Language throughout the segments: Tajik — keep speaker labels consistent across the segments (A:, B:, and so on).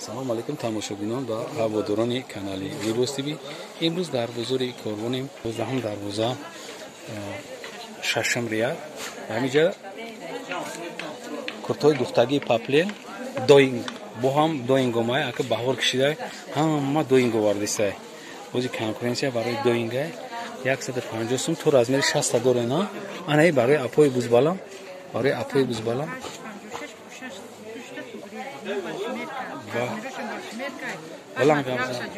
A: Салом алейкум, тамошобинон ва ҳаводорони канали Либос ТВ. Имрӯз дар бозори Корвонем, 12-ум дарвоза, шашум ряд. Ҳамиҷа куртои духтагии поплин доинг бо ҳам доингомай, ака баҳор кишидай, ҳама доинг овардисай. Бози конкуренсия барои доингай 150 сум то размери 60 дорен, а? Анаи барои апои бузбалам, барои апои бузбалам. Баланд гап зан.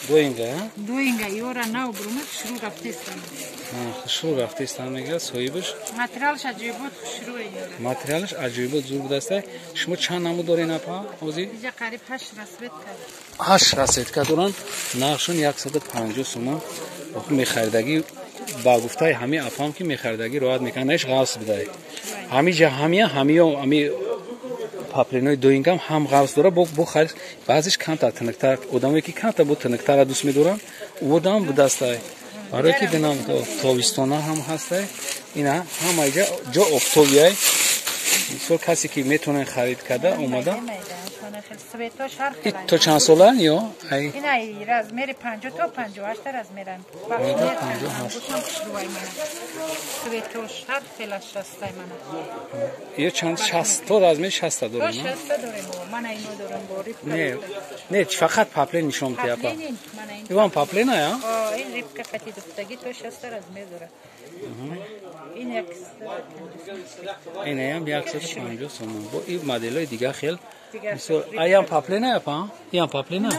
A: Доинга,
B: Доинга, ёра нав брума хушрӯ рафтестан.
A: Хушрӯ рафтестан мега соҳибаш.
B: Материалш аҷоибот хушрӯ.
A: Материалш аҷоибот зур будастай. Шумо чанд намуд дорен, апа? Ҳозир?
B: Иҷа қариб 8 расцветка.
A: 8 расцветка доран. Нархшон 150 сомон. Охир мехаридагӣ ба гуфтаи ҳамин апам ки мехаридагӣ роҳат мекунад, наиш ғафс будай. Ҳамиҷа ҳамия ҳамиё ҳами паплинои доингам ҳам ғафс дора, бо харид баъзеш камтар тиныктар, одамое ки камтар бо тиныктара дӯст медоранд, одам будастай. Барое ки динам тобистона ҳам ҳастай. Ина ҳама иҷа ҷо офтобиай. Мисол касе ки метавонад харид карда омада. То чанд сола ё?
B: Ай ина размери 50 то 58 размеран. Цветош ҳар хелаш ҳастай мана.
A: Ё чанд 60 то размер 60 дорем?
B: 60 дорем. Мана ино дорем бо рибка.
A: Не, не, фақат паплин нишон медиҳад апа. Иван паплина, я?
B: О, ин рибка қати духтагӣ то 60 размер дорад. Ин 150.
A: Инаям 150 сомон. Бо ин моделҳои дигар хел. Мисол, аям паплина апа? Иам паплина?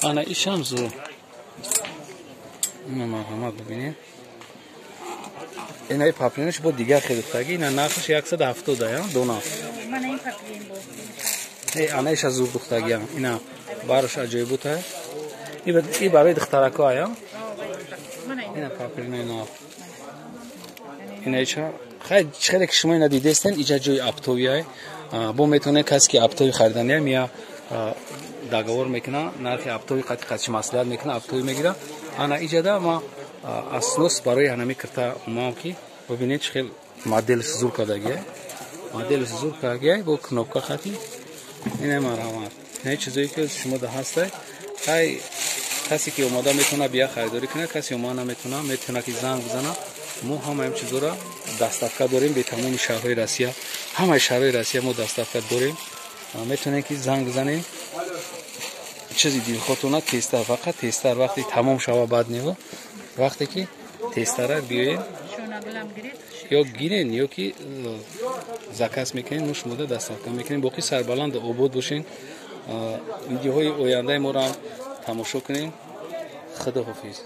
A: Ана ишам зур. Ина марҳамат бибинед. Инаи паплинаш бо дигар хел духтагӣ, ина нархаш 170 ая, дона.
B: Мана ин паплин бо.
A: Э, ана иша зур духтагиам. Ина бараш аҷоибота. И барои духтарако ая? Ина паплина ина. Ина иша хай чӣ ки шумо ина дидестен, иҷа ҷои оптовиай. Бо метавонед касе ки оптови харидания мия договор мекуна, нархи оптови қати қати маслиҳат мекуна, оптови мегира. Ана иҷада ма аснос барои ҳанами кирта омам ки бибинед чӣ хел моделш зур кардагиай. Моделш зур кардагиай бо кнопка хати. Ина марҳамат. Ина чизое ки шумо да ҳастай. Хай касе ки омода метавона бия харидорӣ кунад, касе омода наметавона, метавона ки занг бизана. Мо ҳамаи чизора доставка дорем бе тамоми шаҳрҳои Россия. Ҳамаи шаҳрҳои Россия мо доставка дорем. Метавонед ки занг бизанед. Чизи дилхоҳтона тезтар, фақат тезтар вақте тамом шава баъд нево. Вақте ки тезтара биёед ё гирен ё ки заказ мекунед, мо шумода доставка мекунем. Боқӣ сарбаланд обод бошен. Видеоҳои ояндаи моро ҳам тамошо кунед. Худо ҳофиз.